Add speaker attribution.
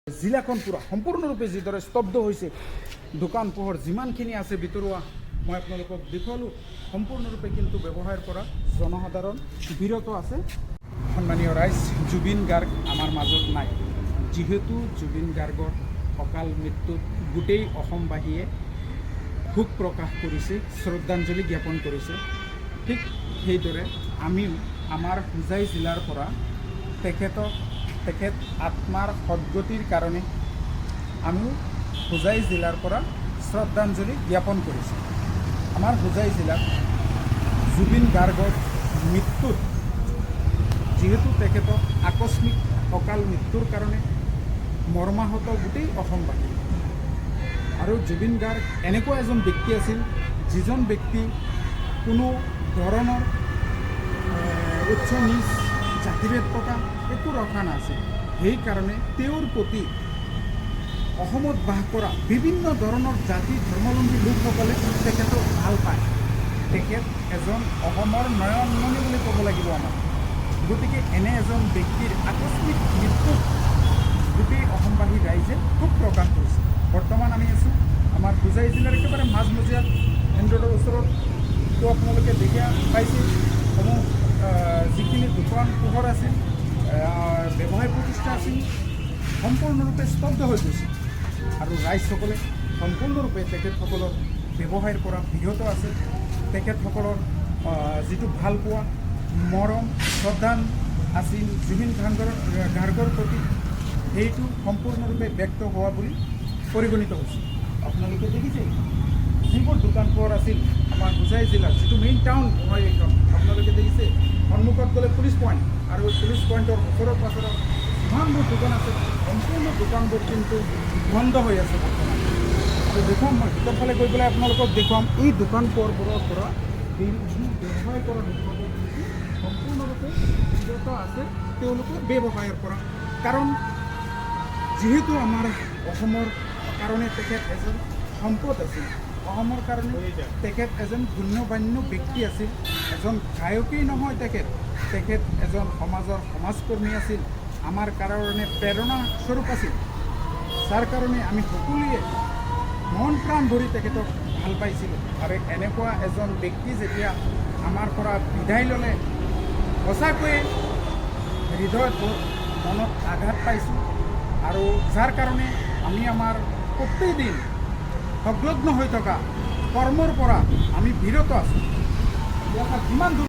Speaker 1: জিলাখন পূৰা সম্পূৰ্ণৰূপে যিদৰে স্তব্ধ হৈছে, দোকান পোহৰ যিমানখিনি আছে ভিতৰুৱা মই আপোনালোকক দেখুৱালোঁ, সম্পূৰ্ণৰূপে কিন্তু ব্যৱসায়ৰ পৰা জনসাধাৰণ বিৰত আছে। সন্মানীয় ৰাইজ, জুবিন গাৰ্গ আমাৰ মাজত নাই। যিহেতু জুবিন গাৰ্গৰ অকাল মৃত্যুত গোটেই অসমবাসীয়ে শোক প্ৰকাশ কৰিছে, শ্ৰদ্ধাঞ্জলি জ্ঞাপন কৰিছে, ঠিক সেইদৰে আমিও আমাৰ হোজাই জিলাৰ পৰা তেখেত আত্মাৰ সদ্গতিৰ কাৰণে আমিও হোজাই জিলাৰ পৰা শ্ৰদ্ধাঞ্জলি জ্ঞাপন কৰিছোঁ। আমাৰ হোজাই জিলাত জুবিন গাৰ্গৰ মৃত্যুত, যিহেতু তেখেতৰ আকস্মিক অকাল মৃত্যুৰ কাৰণে মৰ্মাহত গোটেই অসমবাসী। আৰু জুবিন গাৰ্গ এনেকুৱা এজন ব্যক্তি আছিল, যিজন ব্যক্তি কোনো ধৰণৰ উচ্চ নীচ, জাতিভেদ থকা একো ৰখা নাছিল। সেইকাৰণে তেওঁৰ প্ৰতি অসমত বাস কৰা বিভিন্ন ধৰণৰ জাতি ধৰ্মাৱলম্বী লোকসকলে তেখেতক ভাল পায়। তেখেত এজন অসমৰ নয়নমণি বুলি ক'ব লাগিব আমাক। গতিকে এনে এজন ব্যক্তিৰ আকস্মিক মৃত্যুত গোটেই অসমবাসী ৰাইজে শোক প্ৰকাশ কৰিছে। বৰ্তমান আমি আছোঁ আমাৰ হোজাই জিলাৰ একেবাৰে মাজমজিয়াত, মেইন ৰোডৰ ওচৰত। তো আপোনালোকে দেখা পাইছে, সমূহ যিখিনি দোকান পোহৰ আছিল, ব্যৱসায় প্ৰতিষ্ঠা আছিল, সম্পূৰ্ণৰূপে স্তব্ধ হৈ গৈছে আৰু ৰাইজসকলে সম্পূৰ্ণৰূপে তেখেতসকলৰ ব্যৱসায়ৰ পৰা বিৰত আছে। তেখেতসকলৰ যিটো ভালপোৱা, মৰম, শ্ৰদ্ধা আছিল জুবিন গাৰ্গৰ প্ৰতি, সেইটো সম্পূৰ্ণৰূপে ব্যক্ত হোৱা বুলি পৰিগণিত হৈছে। আপোনালোকে দেখিছে, যিবোৰ দোকান পোহাৰ আছিল আমাৰ হোজাই জিলাৰ যিটো মেইন টাউন হয় এইখন, আপোনালোকে দেখিছে, সন্মুখত গ'লে পুলিচ পইণ্ট আৰু পুলিচ পইণ্টৰ ওচৰৰ পাছৰত যিমানবোৰ দোকান আছে, সম্পূৰ্ণ দোকানবোৰ কিন্তু বন্ধ হৈ আছে বৰ্তমান। আৰু দেখুৱাম, মই ভিতৰ ফালে গৈ পেলাই আপোনালোকক দেখুৱাম, এই দোকান পোহাৰবোৰৰ পৰা যি ব্যৱসায় কৰা লোকসকল কিন্তু সম্পূৰ্ণৰূপে বিৰত আছে তেওঁলোকে ব্যৱসায়ৰ পৰা। কাৰণ যিহেতু আমাৰ অসমৰ কাৰণে তেখেত এজন সম্পদ আছিল, অসমৰ কাৰণে তেখেত এজন গণ্যমান্য ব্যক্তি আছিল। এজন গায়কেই নহয় তেখেত, তেখেত এজন সমাজৰ সমাজকৰ্মী আছিল, আমাৰ কাৰণে প্ৰেৰণা স্বৰূপ আছিল, যাৰ কাৰণে আমি সকলোৱে মন প্ৰাণ ভৰি তেখেতক ভাল পাইছিলোঁ। আৰু এনেকুৱা এজন ব্যক্তি যেতিয়া আমাৰ পৰা বিদায় ল'লে, সঁচাকৈয়ে হৃদয়ত বহুত মনত আঘাত পাইছোঁ। আৰু যাৰ কাৰণে আমি আমাৰ প্ৰতিদিন সংলগ্ন হৈ থকা কৰ্মৰ পৰা আমি বিৰত আছোঁ। যিমান দূৰ